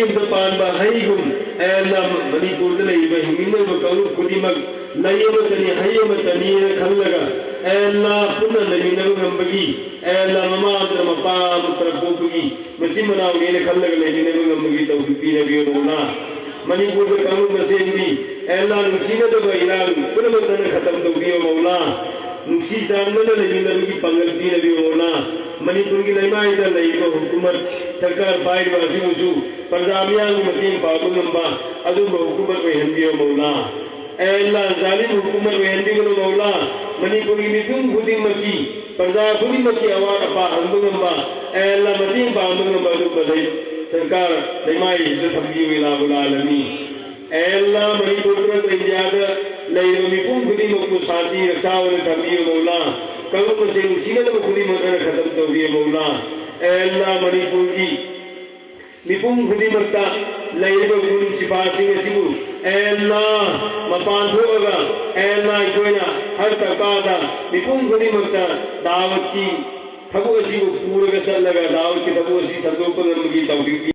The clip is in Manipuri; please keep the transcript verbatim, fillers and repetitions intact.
ꯑꯃꯗ ꯄꯥꯟꯕ ꯍꯩꯒꯨꯝ ꯑꯦ ꯑꯜꯂꯥ, ꯃꯅꯤꯄꯨꯔꯗ ꯂꯩꯔꯤꯕ ꯍꯤꯡꯃꯤꯟꯅꯔꯤꯕ ꯀꯥꯡꯂꯨꯞ ꯈꯨꯗꯤꯡꯃꯛ ꯂꯩ ꯑꯃꯠꯇꯅꯤ, ꯍꯩ ꯑꯃꯠꯇꯅꯤꯅ ꯈꯜꯂꯒ ꯑꯦ ꯑꯜꯂꯥ, ꯄꯨꯟꯅ ꯂꯩꯃꯤꯟꯅꯕ ꯉꯝꯕꯒꯤ, ꯑꯦ ꯑꯜꯂꯥ, ꯃꯃꯥ ꯑꯃꯠꯇꯅ ꯃꯄꯥ ꯑꯃꯠꯇꯅ ꯄꯣꯛꯄꯒꯤ ꯃꯆꯤꯟ ꯃꯅꯥꯎꯅꯦꯅ ꯈꯜꯂꯒ ꯂꯩꯃꯤꯟꯅꯕ ꯉꯝꯕꯒꯤ ꯇꯧꯕꯤꯅꯕꯤꯌꯨ ꯃꯧꯂꯥ꯫ ꯃꯅꯤꯄꯨꯔꯗ ꯀꯥꯡꯂꯨꯞ ꯃꯁꯦꯟꯒꯤ ꯑꯦ ꯑꯜꯂꯥ, ꯅꯨꯡꯁꯤꯅꯗꯕ ꯏꯔꯥꯡ ꯄꯨꯝꯅꯃꯛꯇꯅ ꯈꯇꯝ ꯇꯧꯕꯤꯌꯨ ꯃꯧꯂꯥ꯫ ꯅꯨꯡꯁꯤ ꯆꯥꯟꯅꯅ ꯂꯩꯃꯤꯟꯅꯕꯒꯤ ꯄꯥꯡꯒꯜ ꯄꯤꯅꯕꯤꯌꯨ ꯃꯧꯂꯥ꯫ ꯃꯅꯤꯄꯨꯔꯒꯤ ꯂꯩꯃꯥꯏꯗ ꯂꯩꯔꯤꯕ ꯍꯨꯀꯨꯃꯠ ꯁꯔꯀꯥꯔ ꯄꯥꯏꯔꯤꯕ ꯑꯁꯤꯕꯨꯁꯨ ꯄ꯭ꯔꯖꯥ ꯃꯤꯌꯥꯝꯒꯤ ꯃꯇꯦꯡ ꯄꯥꯡꯕ ꯉꯝꯕ ꯑꯗꯨꯒꯨꯝꯕ ꯍꯨꯀꯨꯃꯠ ꯑꯣꯏꯍꯟꯕꯤꯌꯨ ꯃꯧꯂꯥ꯫ ꯑꯦ ꯑꯜꯂꯥ, ꯖꯥꯂꯤꯝ ꯍꯨꯀꯨꯃꯠ ꯑꯣꯏꯍꯟꯕꯤꯒꯅꯨ ꯃꯧꯂꯥ꯫ ꯃꯅꯤꯄꯨꯔꯒꯤ ꯃꯤꯄꯨꯝ ꯈꯨꯗꯤꯡꯃꯛꯀꯤ, ꯄ꯭ꯔꯖꯥ ꯈꯨꯗꯤꯡꯃꯛꯀꯤ ꯑꯋꯥꯠ ꯑꯄꯥ ꯍꯪꯕ ꯉꯝꯕ, ꯑꯦ ꯑꯜꯂꯥ, ꯃꯇꯦꯡ ꯄꯥꯡꯕ ꯉꯝꯕ ꯑꯗꯨꯒꯨꯝꯕ ꯂꯩ ꯁꯔꯀꯥꯔ ꯂꯩꯃꯥꯏꯁꯤꯗ ꯊꯝꯕꯤꯌꯨ ꯏꯂꯥꯍꯨꯜ ꯑꯥꯂꯃꯤ꯫ ꯑꯦ ꯑꯜꯂꯥ, ꯃꯅꯤꯄꯨꯔꯗ ꯅꯠꯇ꯭ꯔ ꯏꯟꯗꯤꯌꯥꯗ ꯂꯩꯔꯤꯕ ꯃꯤꯄꯨꯝ ꯈꯨꯗꯤꯡꯃꯛꯄꯨ ꯁꯥꯟꯇꯤ ꯔꯛꯁꯥ ꯑꯣꯏꯅ ꯊꯝꯕꯤꯌꯨ ꯃꯧꯂꯥ꯫ ꯀꯥꯡꯂꯨꯞ ꯃꯁꯦꯜ ꯅꯨꯡꯁꯤꯅꯗꯕ ꯈꯨꯗꯤꯡꯃꯛ ꯅꯪꯅ ꯈꯇꯝ ꯇꯧꯕꯤꯌꯨ ꯃꯧꯂꯥ꯫ ꯑꯦ ꯑꯜꯂꯥ, ꯃꯅꯤꯄꯨꯔꯒꯤ ꯃꯤꯄꯨꯝ ꯈꯨꯗꯤꯡꯃꯛꯇ ꯂꯩꯔꯤꯕ ꯒꯨꯟ ꯁꯤꯐꯥꯁꯤꯡ ꯑꯁꯤꯕꯨ ꯑꯦ ꯑꯜꯂꯥ, ꯃꯄꯥꯟ ꯊꯣꯛꯑꯒ ꯑꯦ ꯑꯜꯂꯥ, ꯑꯩꯈꯣꯏꯅ ꯍꯔ ꯇꯛꯀꯥꯗ ꯃꯤꯄꯨꯝ ꯈꯨꯗꯤꯡꯃꯛꯇ ꯗꯥꯋꯠꯀꯤ ꯊꯕꯛ ꯑꯁꯤꯕꯨ ꯄꯨꯔꯒ ꯆꯠꯂꯒ ꯗꯥꯋꯠꯀꯤ ꯊꯕꯛ ꯑꯁꯤ ꯁꯟꯗꯣꯛꯄ ꯉꯝꯕꯒꯤ ꯇꯧꯕꯤꯌꯨ꯫